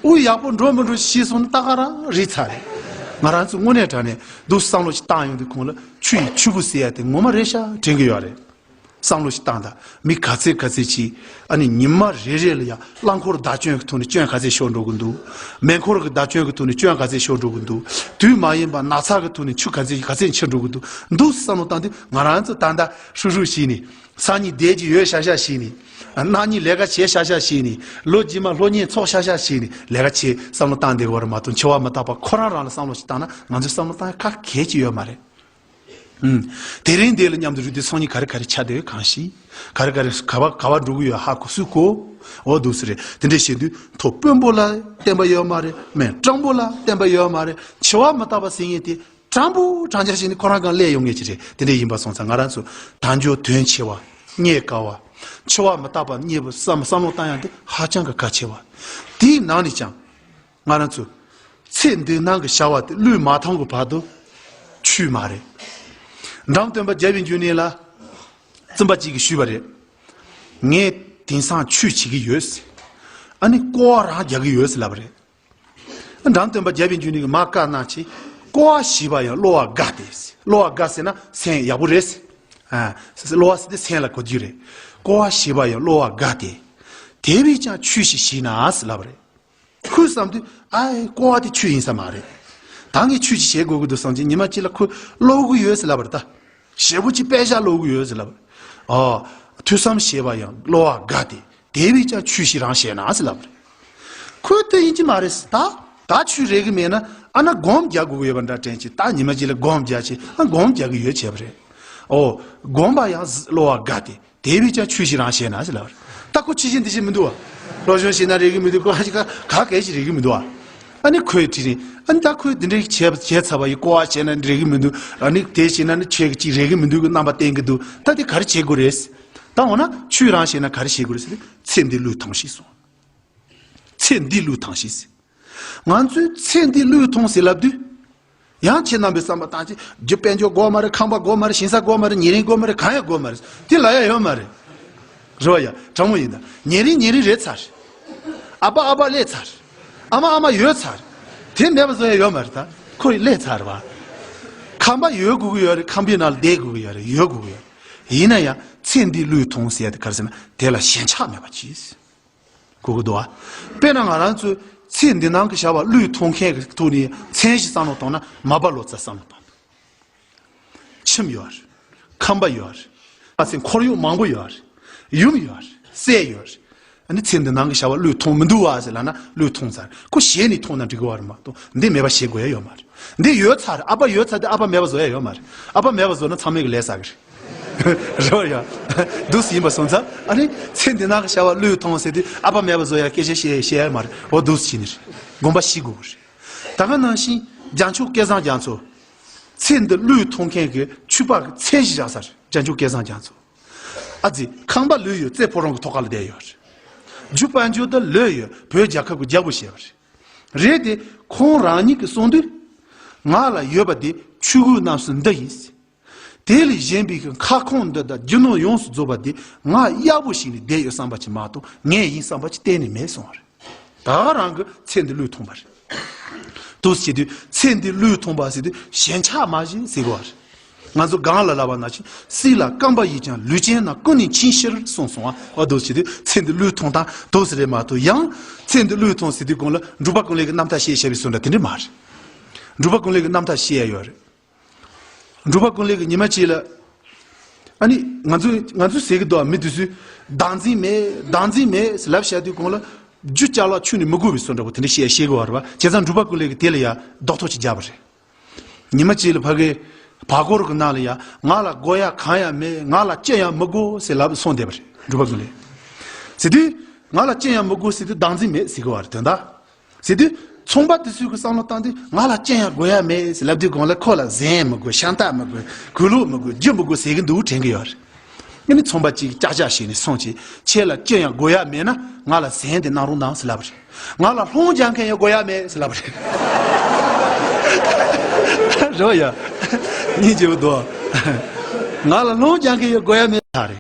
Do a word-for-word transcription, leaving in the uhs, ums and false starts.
དབུ་ཡག་པོ་འགྲོ་མི་འགྲོ་ཤེས་སོང་ན་ད་ག་རང་རིག་ཚར་རེད། ང་རང་ཚོ་དངོས་གནས་དྲང་གནས་འདུག་བསམ་བློ་ཞིག་བཏང་ཡོང་དུས་ཁོང་ལ་ཆུ་ཡི་ཆུ་བུར་ཟེར་ཡ་དེ་ངོ་མ་རེད་ཤག་དྲན་གི་ཡོད་རེད། བསམ་བློ་ཞིག་བཏང་དང་། མི་ག་ཚད་ག་ཚད་ཅིག་ཨ་ནི་ཉི་མ་རེ་རེ་ལ་ཡང་རླངས་འཁོར་བརྡབ་སྐྱོན་གྱི་ཐོག་ནས་སྐྱོན་ག་ཚད་ཤོར་འགྲོ་གི་འདུག་མེ་འཁོར་གྱི་བརྡབ་སྐྱོན་གྱི་ཐོག་ནས་སྐྱོན་ག་ཚད་ཤོར་འགྲོ་གི་འདུག་དུས་མ་ཡིན་པ་ན་ཚ་གི་ཐོག་ནས་ཆུ་ག་ཚད་ག་ཚད་འཆི་འགྲོ་གི་འདུག་འདུག་བསམ་བློ་བཏང་དུས་ང་རང་ཚོ་ད་ལྟ་ཧྲུག་ཧྲུག་བྱས་ནས། སང་ཉིན་བསྡད་ཀྱི་ཡོད་ཤག་ཤག་བྱས་ནས། གནངས་ཉིན་ལས་ཀ་བྱེད་ཤག་ཤག་བྱས་ནས། ལོ་རྗེས་མ་སློབ་གཉེར་ཚོགས་ཤག་ཤག་བྱས་ནས་ལས་ཀ་བྱེད་བསམ་བློ་བཏང་བསྡད་དགོས་རེད་མ་གཏོགས་འཆི་བ་མི་རྟག་པ་ཁོ་རང་རང་ལ་བསམ་བློ་ཞིག་བཏང་ན་ང་ཚོས་བསམ་བློ་བཏང་ཡ་ག་གལ་ཅིག་ཡོད་མ་རེད། ཨུམ། དེ་རིང་འདི་ལ་མཉམ་དུ་རུབ་དུས་སང་ཉིན་ག་རེ་ག་རེ་ཆགས་བསྡད་ཡོད་གང་ཤེས། ག་རེ་ག་རེ་ག་བ་ག་བ་འགྲོ་གི་ཡོད་ཧ་གོ་སུས་གོ། འོ་འདུག་སེ་རེད། དེ་འདྲས་བྱེད་དུས་མཐོ་དཔོན་པོ་ལ་བསྟན་པ་ཡོད་མ་རེད། མི་སྤྲང་པོ་ལ་བསྟན་པ་ཡོད་མ་རེད། འཆི་བ་མི་རྟག་པ་ཟེར་མཁན་དེ། སྤྲང་པོ་སྤྲང་རྐྱང་ཞིག་ནི་ཁོ་རང་སྒང་སླེབས་ཡོང་མཁན་ཅིག་རེད། དེ་འདྲ་ཡིན་པ་སོང་ཙང་ང་རང་ཚོ་དལ་འབྱོར་དོན་ཆེ་བ། རྙེད་དཀའ་བ། འཆི་བ་མི་རྟག་པ་རྙེད་པ་བསམ་བསམ་བློ་བཏང་ཡག་འདི་ཧ་ཅང་གི་གལ་ཆེ་བ། དེའི་ནང་ནས་ཀྱང་ང་རང་ཚོ་ཚེ་འདི་སྣང་གི་བྱ་བ་དེ་བློས་མ་ཐོངས་གི་བར་དུ་ཆོས་མ་རེད། འབྲོམ་སྟོན་པ་རྒྱལ་བའི་འབྱུང་གནས་ལ་བཙུན་པ་གཅིག་གིས་ཞུས་པ་རེད། ངས་དེང་སང་ཆོས་བྱེད་ཀྱི་ཡོད་ཟེར། ཨ་ནི་སྐོར་བ་རང་རྒྱག་གི་ཡོད་ཟེར་ལབ་པ་རེད། འབྲོམ་སྟོན་པ་རྒྱལ་བའི་འབྱུང་གནས་ཀྱིས་མར་བཀའ་གནང་བྱས། སྐོར་བ་བྱས་པ་ཡང་གློ་བ་དགའ་སྟེ། གློ་བ་དགའ་ཟེར་ན་སེམས་ཡག་པོ་རེད། ཨ། གློ་བ་ཟེར་དེ་སེམས་ལ་གོ་རྒྱུ་རེད། སྐོར་བ་བྱས་པ་ཡང་གློ་བ་དགའ་སྟེ། དེ་བས་ཀྱང་ཆོས་ཤིག་བྱས་ན་ཟེར་ལབ་པ་རེད། ཁོས་བསམ་དུས་ཨའི་སྐོར་བ་དེ་ཆོས་ཡིན་ས་མ་རེད། ད་ངས་ཆོས་ཤིག་བྱེད་དགོས་ཀྱི་འདུག་བསམ་བྱས་ཉི་མ་གཅིག་ལ་ཁོས་ཀློག་གི་ཡོད་ཟེར་ལབ་པ་རེད་ད། ཞེ་པོ་ཅིག་དཔེ་ཆ་ཀློག་གི་ཡོད་ཟེར་ལབ་པ་རེད། ཨོ། ཐོས་བསམ་བྱས་པ་ཡང་གློ་བ་དགའ་སྟེ། དེ་བས་ཀྱང་ཆོས་ཤིག་རང་བྱས་ན་ཟེར་ལབ་པ་རེད། ཁོས་དེ་ཡིན་གྱི་མ་རེད་ཟེར། ད་ད་ཆོས་རེག་གི་མེད་ན་ཨ་ན་སྒོམ་རྒྱག་དགོས་ཀྱི་ཡོད་པ་འདྲ་དྲན་གྱི། ད་ཉི་མ་གཅིག་ལ་སྒོམ་རྒྱག་བྱས། ཨ་སྒོམ་རྒྱག་གི་ཡོད་བྱས་པ་རེད། ཨོ། སྒོམ་པ་ཡང་གློ་བ་དགའ་སྟེ། དེ་བས་ཀྱང་ཆོས་ཤིག་རང་བྱས་ན་ཟེར་ལབ་པ་རེད། ད་ཁོ་ཕྱི་བཞིན་འདི་བཞིན་མི་འདུག་བ། སློབ་སྦྱོང་བྱས་ན་རེག་གི་མི་འདུག་ཁོ་ཧ་ཅང་ག་ག་གལ་ཞིག་རེག་གི་མི་འདུག་བ། ཨ་ནི་ཁོས་དྲིས་རིང་། ཨ་ནི་ད་ཁོས་འདི་འདྲའི་བྱས་བྱས་ཚར་བ་ཡི་སྐོར་བ་བྱས་ན་རེག་གི་མི་འདུག་ཨ་ནི་དེ་བྱས་ན་ནི་ཁྱེད་ཀྱིས་ཅིག་རེག་གི་མི་འདུག་གི་རྣམ་པ་བསྟན་གི་འདུག་ད་དེ་ག་རེ་བྱེད་དགོས་རེད། ད་འོ་ན་ཆོས་རང་བྱས་ན་ག་རེ་བྱེད་དགོས་རེད་ཟེར་ན། ཚེ་འདི་བློས་ཐོངས་ཤིག་གསུངས། ཚེ་འདི་བློས་ཐོངས་ཤིག་ཟེར། ང་ཚོས་ཚེ་འདི་བློས་ཐོངས་ཟེར་ལབ་དུས། ཡང་ཁྱེད་རྣམ་པས་བསམ་པ་བཏང་ཅིག་རྒྱུ་དཔལ་འབྱོར་དགོས་མ་རེད། ཁང་པ་དགོས་མ་རེད། ཞིང་ས་དགོས་མ་རེད། ཉེ་རིང་དགོས་མ་རེད། གང་ཡང་དགོས་མ་རེད། དེ་ལབ་ཡ་ཡོད་མ་རེད། རེད་བ་ཡ། དྲང་མོ་ཡིན་ད། ཉེ་རིང་ཉེ་རིང་རེད་ཚར། ཨ་ཕ་ཨ་ཕ་སླེབས་ཚར། ཨ་མ་ཨ་མ་ཡོད་ཚར། དེ་མེད་པ་བཟོ་ཡ་ཡོད་མ་རེད་ད། ཁོ་སླེབས་ཚར་བ། ཁང་པ་ཡོད་དགོས་ཀྱི་ཡོད་རེད། ཁང་པའི་ནང་ལ་བསྡད་དགོས་ཀྱི་ཡོད་རེད། ཡོད་དགོས་ཀྱི་ཡོད་རེད། ཡིན་ན་ཡང་ཚེ་འདི་བློས་ཐོངས་ཟེར་ཡ་དེ་ག་རེ་ཟེར་ན་དེ་ལ་ཞེན་ཆགས་མེད་པ་གྱིས། གོ་གི་འདུག་ཨ། དཔེར་ན་ང་རང་ཚོས་ཚེ་འདི་སྣང་གི་བྱ་བ་བློས་ཐོངས་མཁན་གྱི་ཐོག་ནས་མཚན་ཞིག་བསམ་བློ་བཏང་ན་མ་པ་ལོ་ཙཱ་བསམ་བློ་བཏང་། ཁྱིམ་ཡོད་རེད། ཁང་པ་ཡོད་རེད། ཨ་ཙི་འཁོར་གཡོག་མང་པོ་ཡོད་རེད། ཡུམ་ཡོད་རེད། སྲས་ཡོད་རེད། ཨ་ནི་ཚེ་འདི་སྣང་གི་བྱ་བ་བློས་ཐོངས་མི་འདུག་བ་ཟེར་ལབ་ན་བློས་ཐོངས་ཚར། ཁོ་ཞེད་ནས་ཐོངས་ན་འགྲིག་གི་བ་རེད་མ་གཏོགས་འདི་མེད་པ་བྱེད་དགོས་ཡ་ཡོད་མ་རེད། འདི་ཡོད་ཚར། ཨ་ཕ་ཡོད་ཚར་དེ་ཨ་ཕ་མེད་པ་བཟོ་ཡ་ཡོད་མ་རེད། ཨ་ཕ་མེད་པ་བཟོ་ན་ཚང་མས་གི་ལས་བསགས་གི་རེད། རེད་ཡ། འདུག་སེ་ཡིན་པ་སོང་ཙང་ཨ་ནི་ཚེ་འདི་སྣང་གི་བྱ་བ་བློས་ཐོངས་ཟེར་དུས་ཨ་ཕ་མེད་པ་བཟོ་ཡ་སྐད་ཆ་བཤད་བཤད་ཡ་མ་རེད། འོ་འདུག་སེ་བྱས་ནས་རེད། དགོངས་པ་བཞེས་དགོས་གི་རེད། ད་ག་ནང་བཞིན་རྒྱལ་མཆོག་སྐལ་བཟང་རྒྱ་མཚོ། ཚེ་འདི་བློས་ཐོངས་མཁན་གྱི་ཆོས་པ་གི་མཚན་ཞིག་བཞག་ས་རེད། རྒྱལ་མཆོག་སྐལ་བཟང་རྒྱ་མཚོ། ཨ་ཙི་ཁང་པ་ལོས་ཡོད། རྩེ་ཕོ་བྲང་གི་ཐོག་ཁ་ལ་བསྡད་ཡོད་རེད། རྒྱུ་དཔལ་འབྱོར་དང་ལོས་ཡོད། བོད་རྒྱལ་ཁབ་ཀྱི་རྒྱལ་པོ་བྱས་པ་རེད། རེད་དེ་ཁོང་རང་ཉིད་ཀྱིས་གསུངས་དུས། ང་ལ་ཡོད་པ་དེ་ཆོས་གོས་རྣམ་གསུམ་འདི་ཡིན། དེ་ལས་གཞན་པའི་ཁ་སྐོང་འདི་དང་རྒྱུ་ནོར་ཡོངས་སུ་རྫོགས་པ་དེ་ང་གཡར་པོ་ཞིག་ནས་བསྡད་ཡོད་བསམ་པ་ཅིག་མ་གཏོགས་ངའི་ཡིན་བསམ་པ་ཅིག་གཏན་ནས་མེད་གསུངས་པ་རེད། ད་ག་རང་གི་ཚེ་འདི་བློས་ཐོངས་པ་རེད། འདུག་སེ་བྱེད་དུས་ཚེ་འདི་བློས་ཐོངས་པ་ཟེར་དུས་ཞེན་ཆགས་མ་བྱེད་ཟེར་གི་བ་རེད། ང་ཚོ་གང་ལ་ལབ་པ་ན་ཅི། སྲིད་ལ་རྐང་པ་ཡིས་ཀྱང་ལུས་ཅན་རྣམས། ཀུན་ནས་འཆིང་ཕྱིར་གསུངས་སོང་བ། འོ་འདུག་སེ་བྱེད་དུས་ཚེ་འདི་བློས་ཐོངས་སྟངས་འདུག་སེ་རེད་མ་གཏོགས་ཡང་ཚེ་འདི་བློས་ཐོངས་ཟེར་དུས་གོང་ལ་འབྲུག་པ་ཀུན་ལེགས་ཀྱི་རྣམ་ཐར་བཤད་བཤད་པའི་བཟོ་འདྲ་དེ་འདྲ་མ་རེད། འབྲུག་པ་ཀུན་ལེགས་ཀྱི་རྣམ་ཐར་བཤད་ཡ་ཡོད་རེད། འབྲུག་པ་ཀུན་ལེགས་ཀྱིས་ཉི་མ་གཅིག་ལ། ཨ་ནི་ང་ཚོ་ང་ཚོ་ཟེར་གི་འདུག་ཨ། མི་དེ་ཚོས་བདག་འཛིན་མེད་བདག་འཛིན་མེད་ཟེར་ལབ་བཞག་དུས་གོང་ལ་རྒྱུ་ཅ་ལག་ཁྱོན་ནས་མི་དགོས་པའི་བཟོ་འདྲ་པོ་དེ་འདྲ་བཤད་བཤད་གི་བ་རེད་པ། བྱས་ཙང་འབྲུག་པ་ཀུན་ལེགས་ཀྱིས་དེ་ལ་ཡ་རྡོག་ཐོ་ཅིག་བརྒྱབ་པ་རེད། ཉི་མ་གཅིག་ལ་ཕ་གི་བར་སྐོར་གི་ནང་ལ་ཡ་ང་ལ་དགོས་ཡ་གང་ཡང་མེད། ང་ལ་ཅི་ཡང་མི་དགོས་ཟེར་ལབ་སོང་བསྡད་པ་རེད། འབྲུག་པ་ཀུན་ལེགས་ཟེར་དུས་ང་ལ་ཅི་ཡང་མི་དགོས་ཟེར་དུས་བདག་འཛིན་མེད་ཟེར་གི་བ་རེད། དོན་དག་ཟེར་དུས། ཚོང་པ་དེ་ཚོས་ཀྱི་བསམ་བློ་བཏང་དུས་ང་ལ་ཅི་ཡང་དགོས་ཡ་མེད་ཟེར་ལབ་དུས་གོང་ལ་ཁོ་ལ་གཟན་མི་དགོས། ཤ་སྟག་མི་དགོས། གོས་ལོག་མི་དགོས། རྒྱུ་མི་དགོས་ཟེར་གྱི་འདུག་དྲན་གྱི་ཡོད་རེད། ཨ་ནི་ཚོང་པ་གཅིག་ཅག་ཅག་བྱས་ནས་སོང་བྱས། ཁྱེད་ལ་ཅི་ཡང་དགོས་ཡ་མེད་ན་ང་ལ་གཟན་དེ་གནང་རོགས་གནང་ཟེར་ལབ་པ་རེད། ང་ལ་སློང་རྒྱག་མཁན་ཡང་དགོས་ཡ་མེད་ཟེར་ལབ་པ་རེད། རེད་བ་ཡ། སྙིང་རྗེ་པོ་འདུག་ང་ལ་སློང་རྒྱག་མཁན་ཡང་དགོས་ཡ་མེད་ད་རེད།